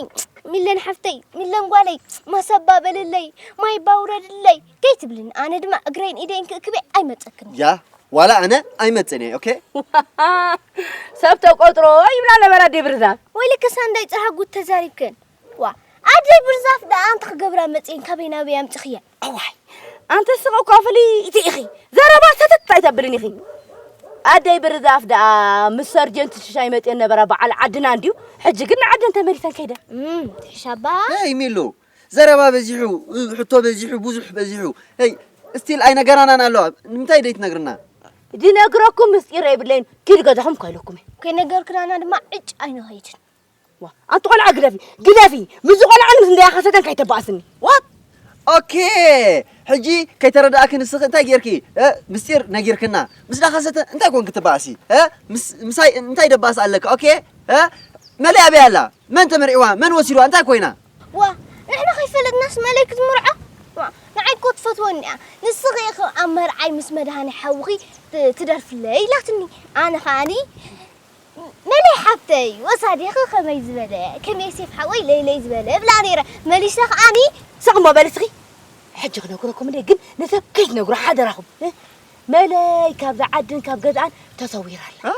ሚለን ሓፍተይ ሚለን ጓለይ ማሰባ በልለይ ማይ ባውረድለይ ከይትብልኒ ኣነ ድማ እግረይን ኢደይን ክእክቤ ኣይመጸክን። ያ ዋላ ኣነ ኣይመጽእን እየ ኦኬ። ሰብ ተቆጥሮ ይብላ ነበራ ኣደይ ብርዛፍ። ወይልክስ ኣንዳይ ጽርሃ ጉድ ተዛሪብክን። ዋ ኣደይ ብርዛፍ ደኣ ኣንቲ ክገብራ መጽኤን ካበይ ናበይ ኣምጽኽያ። ኣዋይ ኣንተ ስቕ እኳ ፍልይቲ ኢኺ። ዘረባ ሰተት ኣይተብልን ኢኺ። ኣደይ ብርዛፍ ደኣ ምስ ሰርጀንት ሽሻይ መጽኤን ነበራ በዓል ዓድና እንድዩ። ሕጂ ግን ንዓደን ተመሊሰን ከይደን። እም፣ ትሕሻባ። ሄይ ሚሉ፣ ዘረባ በዚሑ፣ ሕቶ በዚሑ፣ ብዙሕ በዚሑ። ሄይ፣ ስቲል ኣይነገራናን ኣለዋ። ንምንታይ ደይትነግርና? ድነግረኩም ምስጢር የብለይን። ኪድ ገዛኹም እኮ ኢለኩም እየ። ከይነገርክናና ድማ ዕጭ ኣይንኸይድን። ዋ፣ ኣንቲ ቆልዓ ግደፊ፣ ግደፊ። ምስዚ ቆልዓ ምስ እንዳያኸሰተን ከይተባእስኒ። ዋት? ኦኬ። ሕጂ ከይተረዳእኪ ንስኺ እንታይ ጌርኪ? እ፣ ምስጢር ነጊርክና። ምስ ዳኸሰተ እንታይ ኮንኪ ትባእሲ? እ? ምስ፣ ምሳይ እንታይ ደባእስ ኣለካ? ኦኬ? እ? መለይ ኣበይ ኣላ? መን ተመርዒዋ? መን ወሲድዋ? እንታይ ኮይና? ዋ፣ ንሕና ከይፈለጥናስ መለይ ክትምርዖ? ዋ፣ ንዓይ እኮ ትፈትወኒ እያ። ንስኺ ኢኺ ኣብ መርዓይ ምስ መድሃኔ ሓውኺ ት-፣ ትደርፍለይ ኢላትኒ። ኣነ ኸኣኒ በለይ ሓፍተይ፣ ወሳዲኺ ከመይ ዝበለ፣ ከም ዮሴፍ ሓወይ ለይለይ ዝበለ እብላ ነይረ። መሊሰ ከዓኒ፣ ስቕ እሞ በሊ እስኺ። ሕጂ ክነግረኩም እንደ ግን ንሰብ ከይትነግሩ ሓደራኹም። እ? መለይ ካብዛ ዓድን ካብ ገዝኣን ተሰዊራ ኣላ። እ?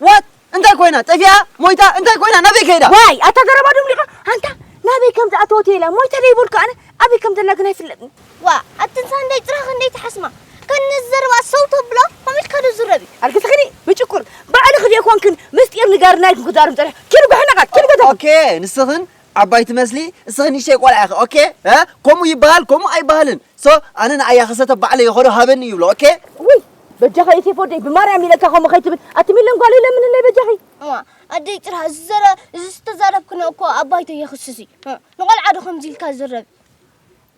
ዋት? እንታይ ኮይና? ጠፊኣ? ሞይታ? እንታይ ኮይና? ናበይ ከይዳ? ዋይ፣ ኣታ ዘረባ ድም ሊኻ? ኣንታ ናበይ ከም ዝኣተወት ኢላ። ሞይታ ደይበልኩ ኣነ፣ ኣበይ ከም ዘላ ግን ኣይፍለጥን። ዋ፣ ኣቲ ንሳ እንደ ጭራኽ እንደ ተሓስማ። ከነዚ ዘረባ ሰው ተብሎ፣ ከመይ ኢልካ ዶ ዝረብ እዩ? ኣልክስኽኒ ብጭቁር። ባዕልኺ ዘይኮንክን ምስጢር ንጋርና ኢልኩም ክዛረብ ጸኒሑ። ኪዱ ብሕነቓ፣ ኪዱ ገዛኹም። ኦኬ፣ ንስኽን ዓባይ ትመስሊ፣ እስኽን ንእሽተይ ቆልዓ ኢኺ። ኦኬ? እ? ከምኡ ይበሃል፣ ከምኡ ኣይበሃልን። ሶ፣ ኣነ ንኣያ ክሰተ ባዕለይ ይኸዶ ሃበኒ ይብሎ። ኦኬ? ውይ፣ በጃኻ ዮሴፍ ወደይ፣ ብማርያም ኢለካ ከምኡ ከይትብል። ኣቲ ሚለን ጓል ኢለ ምንለይ በጃኺ? እዋ፣ ኣደይ ጭራ፣ እዚ ዘረ-፣ እዚ ዝተዛረብክኖ እኮ ኣባይቶ የኽስስ እዩ። እ፣ ንቆልዓ ዶ ከምዚ ኢልካ ዝረብ?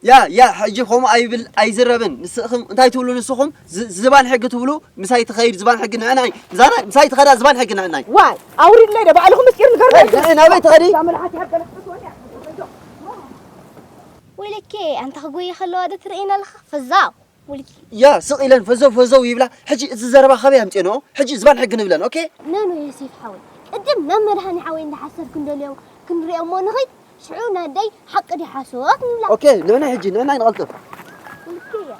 ያ፣ ያ፣ ሕጂ ከምኡ ኣይብል፣ ኣይዝረብን። ንስኹም እንታይ ትብሉ ንስኹም? ዝ-፣ ዝባን ሕጊ ትብሉ፣ ምሳይ ትኸይድ ዝባን ሕጊ ንዕናይ። ምሳና-፣ ምሳይ ትኸዳ ዝባን ሕጊ ንዕናይ። ዋይ፣ ኣውሪድለይ ዶ ባዕልኹም ምስጢር ንገርለይ። ኣይ፣ ናበይ ትኸዲ? እዛ መልሓስ ይሃብከላ ክትፈትወኒ እያ። ወይለኬ፣ ኣንታ ክጎየ ከለዋ ዶ ትርእየና ኣለኻ? ፈዛው። ወይለኬ። ያ፣ ስቕ ኢለን ፈዘው ፈዘው ይብላ። ሕጂ እዚ ዘረባ ካበይ ኣምጺኤንኦ? ሕጂ ዝባን ሕጊ ንብለን፣ ኦኬ? ነኖ ዮሴፍ ሓወይ፣ ቅድም ናብ መድሃኒ ሓወይ እንዳሓሰር ክንደልዮ ክንሪኦ እሞ ንኸይድ፣ ሽዑ ናደይ ሓቂ ድዩ ሓሶት ንብላ። ኦኬ፣ ንዕናይ ሕጂ፣ ንዕናይ ንቐልጥፍ። ወይለኬ እያ።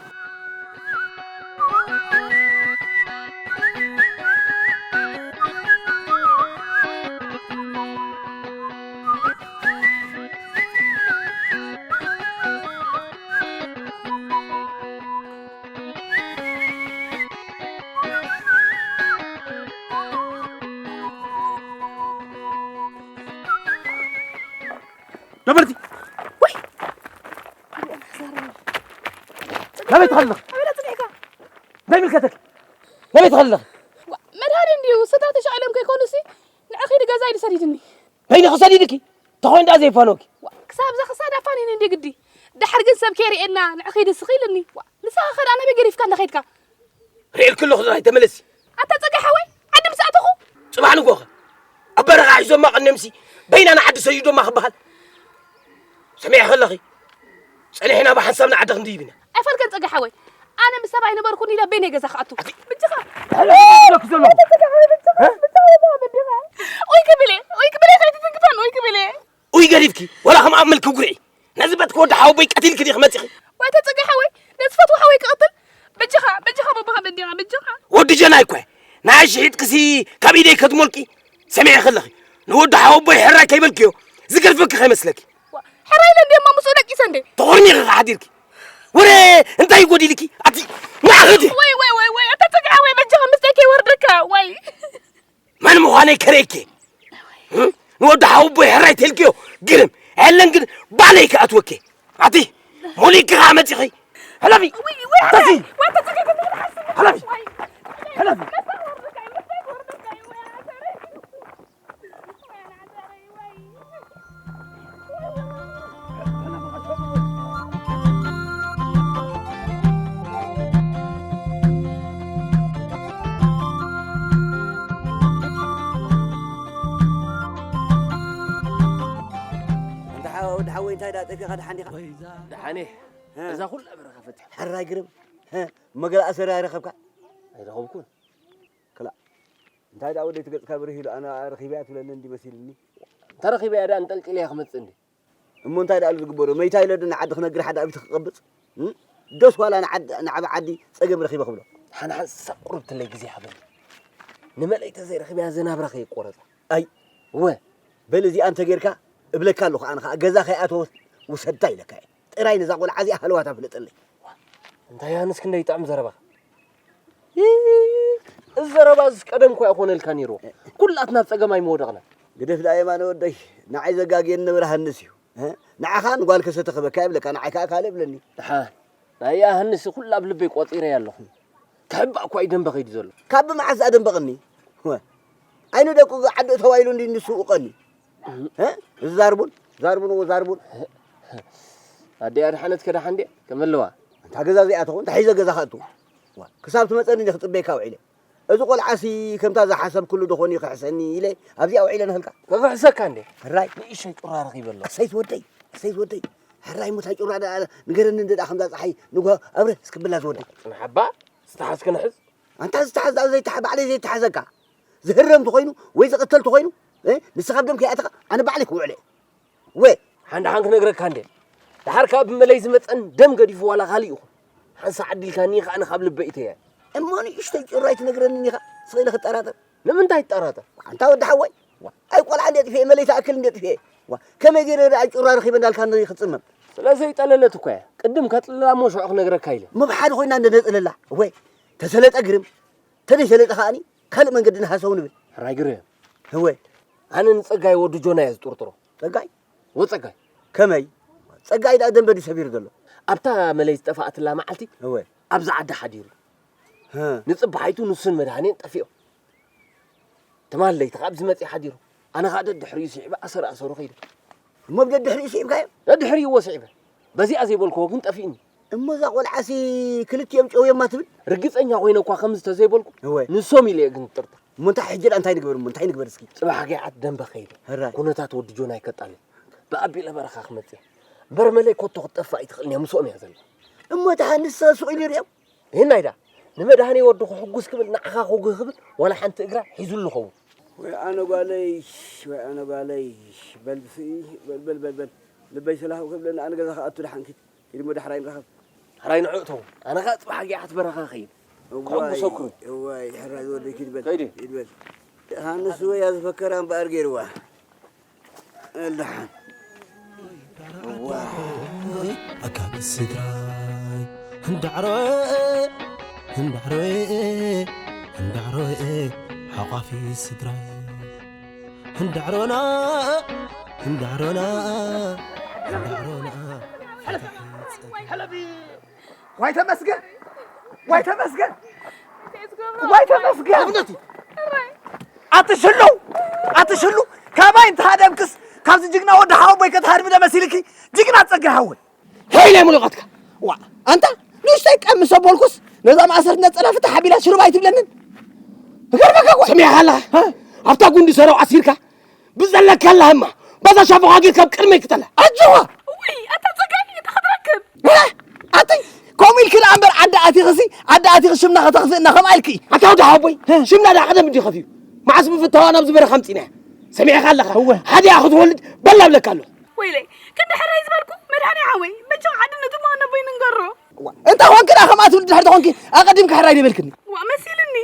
ነበርቲ! ወይ! ናበይ ትኸልኽ? ኣበይ ትኸልኽ? ናበይ ምልከተክ? ናበይ ትኸልኽ? ዋ፣ መድሃኒ እንድዩ፣ ስድራ ተሻቒሎም ከይኮኑሲ፣ ንዕኺ ንገዛይ ድሰዲድኒ። በይንኺ ሰዲድኪ? ተኾይኑ ደኣ ዘይፋነወኪ? ዋ፣ ክሳብ እዛ ክሳድ ኣፋኒኒ እንዲ ግዲ። ድሓር ግን ሰብ ከይርእየና፣ ንዕኺ ድስኺ ኢልኒ። ዋ፣ ንስኻ ኸ ደኣ ናበይ ገዲፍካ እንዳ ኸይድካ? ርእየልኪ ኣለኹ ጥራይ ተመለሲ። ኣታ ጸጋይ ሓወይ፣ ዓዲ ምስ ኣተኹ? ጽባሕ ንጎኸ ኣብ በረኻ ሒዞማ ቀኒዮምሲ በይና ንዓዲ ሰዲዶማ ክበሃል። ሰሚዐ ከለኺ ጸኒሕና ብሓንሳብ ንዓዲ ክንድይብ ኢና። ኣይፈልከን ጸጋይ ሓወይ፣ ኣነ ምስ ሰብ ኣይነበርኩን ኢለ በይነይ ገዛ ክኣቱ። ኣቲ ብጅኻ። ሕሎ ክብለኪ ዘለኹ። እ? ኦይ ክብል እየ፣ ኦይ ክብል እየ፣ ከይትትንክፈን፣ ኦይ ክብል እየ። ኡይ ገዲፍኪ፣ ወላ ከም ኣብ ምልኪ ጉርዒ። ነዚ በት ክወዲ ሓወቦይ ቀቲልኪ ዲኺ መጺኺ? ዋይ ተጸጋይ ሓወይ፣ ነዚ ፈትዎ ሓወይ ክቐትል? በጃኻ፣ በጃኻ በባኻ በዲኻ፣ በጃኻ። ወዲ ጀናይ እኮ እየ። ንዓይ ሽሒጥክሲ ካብ ኢደይ ከትሞልቂ ሰሚዐ ከለኺ፣ ንወዲ ሓወቦይ ሕራይ ከይበልክዮ ዝገድፈኪ ከይመስለኪ። ዋ፣ ሕራይ ኢለ እንድየ እሞ ምስኡ ደቂሰ እንደ። ተኾርሚኺ ከኣ ሓዲርኪ። ወረ እንታይ ይጎዲልኪ? ኣቲ ንዓኺ እቲ። ወይ፣ ወይ፣ ወይ፣ ወይ፣ ኣታ ጸጋይ ሓወይ በጃኻ ምስተይ ከይወርደካ፣ ወይ። መን ምዃነይ ከርእየኪ። እም? ንወዲ ሓወቦይ ሕራይ ተልክዮ ግርም። የለን ግን ባለይ ክኣትወኪ። ኣቲ ሞሊክ ከኣ መጺኺ። ሕለፊ። ውይ፣ ውይ፣ ኣታሲ። ወይ፣ ተጸገ-፣ ተጸገ-፣ ሓለፊ። ወይ። ሕለፊ። እንተ ሓ-፣ ወዲ ሓወይ እንታይ ደኣ ጠፊኻ ደሓን ዲኻ? ደሓን እየ። እ። እዛ ኩላ በረኻ ፈቲሐ። ሕራይ ግርም። እ፣ መገላ ኣሰር ኣይረኸብካ? ኣይረኸብኩን። ክላእ። እንታይ ደኣ ወደይ ትገጽካ ብርህ ኢሉ ኣነ ረኺበያ ትብለኒ እንዲ መሲልኒ። እንተ ረኺበያ ደኣ እንጠልጢለያ ክመጽእ እንዲ። እሞ እንታይ ደኣ ዝግበሮ? መይታ ኢለ ዶ ንዓዲ ክነግር ሓደ ኣብቲ ክቐብጽ? እም? ዶስ ዋላ ንዓድ-፣ ንዓቢ ዓዲ ጸገም ረኺበ ክብሎ? ሓንሓንሳ ቁሩብ ትለይ ግዜ ሃበኒ። ንመለይ ተዘይረኺበያ ዘናብራ ከየቋረጻ። ኣይ። እወ። በል እዚኣ እንተ ጌርካ እብለካ ኣለኹ ኣነ ኸኣ ገዛ ከይኣተወት ውሰዳ ኢለካ እየ። ጥራይ ነዛ ቆልዓ እዚኣ ሃለዋታ ፍለጠለይ። እንታይ ዮሃንስ ክንደይ ይጥዕም ዘረባኻ። ይህ፣ እዚ ዘረባ እዚ ቀደም እኮ ኣይኮነልካ ነይሩ። ኩላትና ኣብ ጸገም ኣይምወደቕና። ግደፍ ደኣ የማነ ወደይ፣ ንዓይ ዘጋግየኒ ነብሪ ሃንስ እዩ። እ? ንዓኻ ንጓል ከሰተ ክበካ ይብለካ፣ ንዓይ ከኣ ካልእ ይብለኒ። ደሓን፣ ናይ ዮሃንስ ኩላ ኣብ ልበይ ቆጺረያ ኣለኹ። ክሕባእ እኳ እዩ ደንበ ከይዱ ዘሎ። ካብ መዓስ ዝኣ ደንበቕኒ? ወ፣ ዓይኑ ደቁ ዓዲ እተዋ ኢሉ እንዲ ንሱ እቐኒ። እ? እዚ ዛርቡን፣ ዛርቡን፣ እዎ ዛርቡን። ኣደይ ኣድሓነት ከ ደሓን ድያ? ከመለዋ? እንታ ገዛ እዚኣ ተኾን፣ እንታ ሒዘ ገዛ ከእቱ። ዋ፣ ክሳብ ትመጸኒ እንዲ ክጽበየካ ውዒለ። እዚ ቆልዓሲ ከምታ ዝሓሰብኩሉ ዶ ኾን እዩ ክሕሰኒ ኢለ ኣብዚኣ ውዒለ ንኽልካ። ክኽሕሰካ እንዴ? ሕራይ። ንእሽተይ ጩራ ረኺበ ኣለኹ። እሰይ ዝወደይ፣ እሰይ ዝወደይ። ሕራይ እሞ እታ ጩራ ደኣ ንገረኒ እንደ ደኣ ከምዛ ጸሓይ ንግሆ ኣብርህ እስክብላ ዝወደይ። ጽንሓባ፣ ዝተሓዝከ ንሕዝ። ኣንታ ዝተሓዝ ኣብ ዘይተሓ-፣ ባዕለይ ዘይተሓዘካ። ዝህረም ተኾይኑ ወይ ዝቕተል ተኾይኑ፣ እ፣ ንስኻ ኣብ ደም ከይኣተኻ ኣነ ባዕለይ ክውዕሎ እየ። ወ ሓንዳ ሓን ክነግረካ እንደ፣ ደሓር ከኣ ብመለይ ዝመጸን ደም ገዲፉ ዋላ ካልእ ይኹን፣ ሓንሳ ዓዲልካኒ ከኣ ንኻብ ልበይ እተያ። እሞ ንእሽተይ ጭራይ ትነግረኒ ኢኻ፣ ስቕ ኢለ ክጠራጠር። ንምንታይ ትጠራጠር? ኣንታ ወዲ ሓወይ፣ ዋ፣ ኣይ ቆልዓ እንደ ጥፍኤ፣ መለይ ተኣክል እንደ ጥፍኤ። ዋ፣ ከመይ ገይረ ደኣ ጭራ ረኺበ እንዳልካ ንርኢ ክጽመም? ስለ ዘይጠለለት እኮ እያ። ቅድም ከጥልላ እሞ ሽዑ ክነግረካ ኢለ። እሞ ብሓደ ኮይና እንደ ነጥለላ። ወይ፣ ተሰለጠ ግርም፣ ተደይሰለጠ ከኣኒ፣ ካልእ መንገዲ ንሃሰው ንብል። ሕራይ ግርም። እወ። ኣነ ንጸጋይ ወዲ ጆና እየ ዝጥርጥሮ። ጸጋይ? ወጸጋይ። ከመይ? ጸጋይ ደኣ ደንበ ድዩ ሰቢሩ ዘሎ? ኣብታ መለይ ዝጠፋእትላ መዓልቲ፣ እወ። ኣብዚ ዓዲ ሓዲሩ። ሀ። ንጽባሒቱ ንሱን መድሃኔን ጠፊኦም። ትማል ለይቲ ካብ ዝመጽእ ሓዲሩ። ኣነ ኸኣ ደድሕሪኡ ስዒበ ኣሰር ኣሰሩ ኸይደ። እሞ ብደድሕሪኡ ስዒብካዮ? ደድሕሪኡ እዎ ስዒበ። በዚኣ ዘይበልክዎ ግን ጠፊእኒ። እሞ እዛ ቆልዓሲ ክልቲኦም ጨውዮማ ትብል? ርግጸኛ ኮይነ እኳ ከምዚ ተዘይበልኩ፣ እወ። ንሶም ኢለ እየ ግን ዝጥርጥር። እሞ እንታይ ሕጂ ደኣ እንታይ ንግበር እሞ እንታይ ንግበር እስኪ? ጽባሕ ገይዓት ደንበ ኸይደ። ሕራይ። ኩነታት ወዲ ጆን ኣይከጣልን። ብኣቢለ በረኻ ክመጽእ እየ። እምበር መለይ ኮቶ ክትጠፍእ ኣይትኽእልን እያ፣ ምስኦም እያ ዘላ። እሞ እታ ንሳ ሱቕ ኢሉ ይርእዮም? ይህናይ ደኣ ንመድሃኔ ወዲ ክሕጉስ ክብል ንዓኻ ክጉህ ክብል ዋላ ሓንቲ እግራ ሒዙሉ ኸውን። ወይ ኣነ ጓለይ፣ ወይ ኣነ ጓለይ፣ በል ብስኢ፣ በል፣ በል፣ በል፣ በል። ልበይ ሰላም ክብለኒ ኣነ ገዛ ክኣቱ ደሓን ኪድ። ኪድ እሞ ዳሕራይ ንራኸብ። ሕራይ ንዕኡ እተው። ኣነ ኸኣ ጽባሕ ኣጊዓት በረኻ ኸይድ። እዋይ፣ ከምኡ ሰኩሩ። እዋይ፣ ሕራይ ዝወደይ ኪድ በል፣ ከይደ። ኪድ በል። ሃንስ ወይ ኣዝፈከራ እምበኣር ገይርዋ። እልሓን። እዋ። ኣካል ስድራይ እንዳዕሮ እንዳዕሮ እንዳዕሮ ሓቋፊ ስድራይ እንዳዕሮና እንዳዕሮና እንዳዕሮና ዋይ ተመስገን፣ ዋይ ተመስገን፣ ዋይ ተመስገን። ኣብነቱ። ኣትሽሉ ኣትሽሉ ካባይ እንተሃደምክስ ካብዚ ጅግና ወዲ ሓወቦይ ከተሃድሚ ዶ መሲልኪ? ጅግና ጸጋ ሓወይ። ሄይ ናይ ሙሉቐትካ። ዋ ኣንታ ንእሽተይ ቀም ምስ ኣበልኩስ ነዛ ማእሰርት ነጸላ ፍታሕ ኣቢላ ሽሩባ ኣይትብለንን። እገርመካ እኮ። ስሚዕካ ኣለኻ? ሀ? ኣብታ ጉንዲ ሰረው ኣሲርካ ብዘለካ ኣላህማ በዛ ሻፎኻ ጌርካ ኣብ ቅድመይ ክተላ። ኣጆኻ። ውይ ኣታ ጸጋይ እንታይ ክትረክብ? እ? ኣቲ ከምኡ ኢልኪ ደኣ እምበር ዓዲ ኣቲኽሲ ዓዲ ኣቲኺ ሽምና ከተኽፍእና ከምኣ ኢልኪ። ኣታ ወዲ ሓወቦይ፣ ሀ? ሽምና ደኣ ቀደም እንዲ ከፍዩ። መዓስ ብፍታዋ ናብዚ በረኻ ኣምጺናያ? ሰሚዕካ ኣለኻ? እወ። ሓዲኣ ክትወልድ በላ እብለካ ኣለኹ። ወይለይ ክንዲ ሕራይ ዝበልኩ መድሃኔ ሓወይ በጃኻ ዓዲ ንጥሞ ኣነቦይ ንንገሮ። እዋ፣ እንተ ኾንኪ ደኣ ከምኣ ትብሊ ድሕሪ ተኾንኪ ኣቐዲምኪ ሕራይ ዶ ይበልክኒ? ዋ መሲልኒ።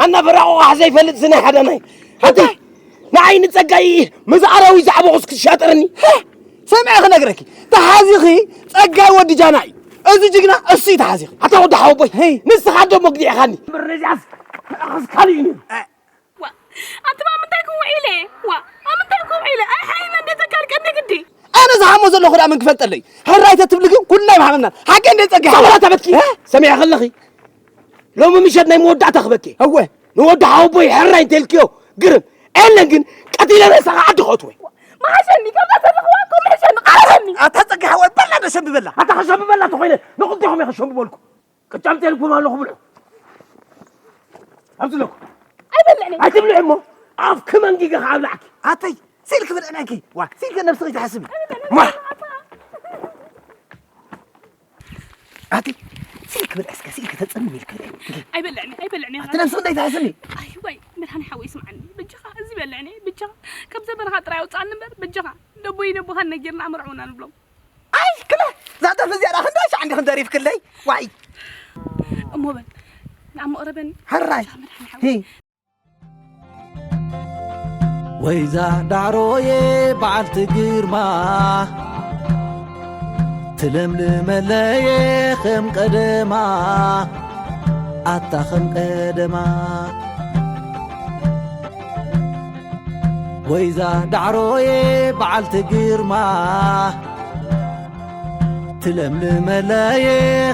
ኣና በራቑ ቃሕ ዘይፈልጥ ስነ ሓዳናይ። ሓንቲ ንዓይ ንጸጋይ ምስ ኣራዊት ዝዓበቑስ ክትሻጠረኒ። ሰሚዐ ክነግረኪ ተሓዚኺ ጸጋይ ወዲ ጃና እዩ። እዚ ጅግና እሱ እዩ ተሓዚኺ። ኣታ ወዲ ሓወቦይ፣ ሄይ። ንስኻ ዶ መግዲዕኻኒ? እምበር ነዚኣስ ክእኽስ ካልእ እዩ ነይሩ። ዋ ኣንቲ ባ ምንታይ ክውዒለ? ዋ ኣብ ምንታይ ክውዒለ? ኣይ ሓይመ እንደ ተካል ቀንዲ ግዲ። ኣነ ዝሃሞ ዘለኹ ደኣ መን ክፈልጠለይ? ሕራይ ተትብሊ ግን ኩልና ይምሃመና። ሓቂ እንደ ጸጋ። ሰበራ ተበትኪ። እ? ሰሚዐ ከለኺ ሎሚ ምሸት ናይ መወዳእታ ክበኪ። እወ። ንወዲ ሓወቦይ ሕራይ እንተልክዮ ግርም። ኤለን ግን ቀቲለ ሬሳኻ ዓዲ ከእትወ። መሓሸኒ፣ ከምዛ ዘለኽዋ እኮ መሕሸኒ፣ ቃለኒ። ኣታ ጸጋ ሓወይ በላ ዶ ሸምብበላ? ኣታ ከሸምብበላ ተኾይነ ንኽልቴኹም እየ ከሸምብበልኩ። ቅጫ ኣምፅኤልኩም ኣለኹ ብልዑ። ኣብዚ ኣለኩ። ኣይበልዕን እየ። ኣይትብልዒ እሞ ኣፍኪ መንጊገ ከኣብላዕኪ። ኣተይ፣ ሲልኪ ብልዕናኪ። ዋ፣ ሲልኪ ነብስኺ ትሓስቢ። ኣይበልዕን እየ። ማ? ኣቲ፣ ሲልኪ ብልዕ እስከ፣ ሲልኪ ተጸምም ኢልኪ ብልዕ። ኣይበልዕን እየ፣ ኣይበልዕን እየ። ኣቲ ነብስኺ እንታይ ትሓስቢ? ኣይ፣ ዋይ፣ መድሃኒ ሓወይ ስምዓኒ። በጃኻ፣ እዚ በልዕን እየ፣ በጃኻ። ካብዛ በረኻ ጥራይ ኣውፅኣኒ እምበር፣ በጃኻ። ደቦይ ደቦኻን ነጊርና ኣመርዕውና ንብሎም። ኣይ ክለ ዛጠፍ እዚኣ ዳ ክንዳ ሻዕ እንዲ ክንደሪፍ ክለይ ዋይ እሞ በል ንኣሞ ቅረበኒ ሕራይ መድሓኒ ሓወይ። ሂ ወይዛ ዳዕሮየ በዓልቲ ግርማ ትለምልመለየ ከም ቀደማ ኣታ ከም ቀደማ ወይዛ ዳዕሮየ በዓልቲ ግርማ ትለምልመለየ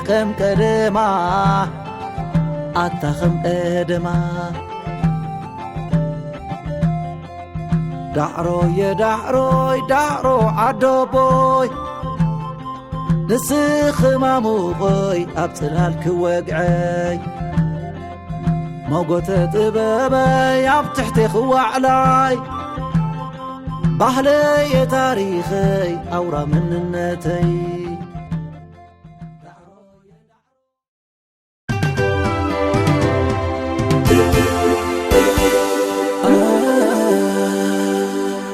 ከም ቀደማ ኣታ ከም ቀደማ ዳዕሮየ ዳዕሮይ ዳዕሮ ዓደቦይ ንስኺ ማሙቐይ ኣብ ጽላል ክወግዐይ ሞጎተ ጥበበይ ኣብ ትሕቴኺ ዋዕላይ ባህለየ ታሪኸይ ኣውራ መንነተይ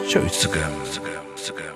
ሸዊት ስገም።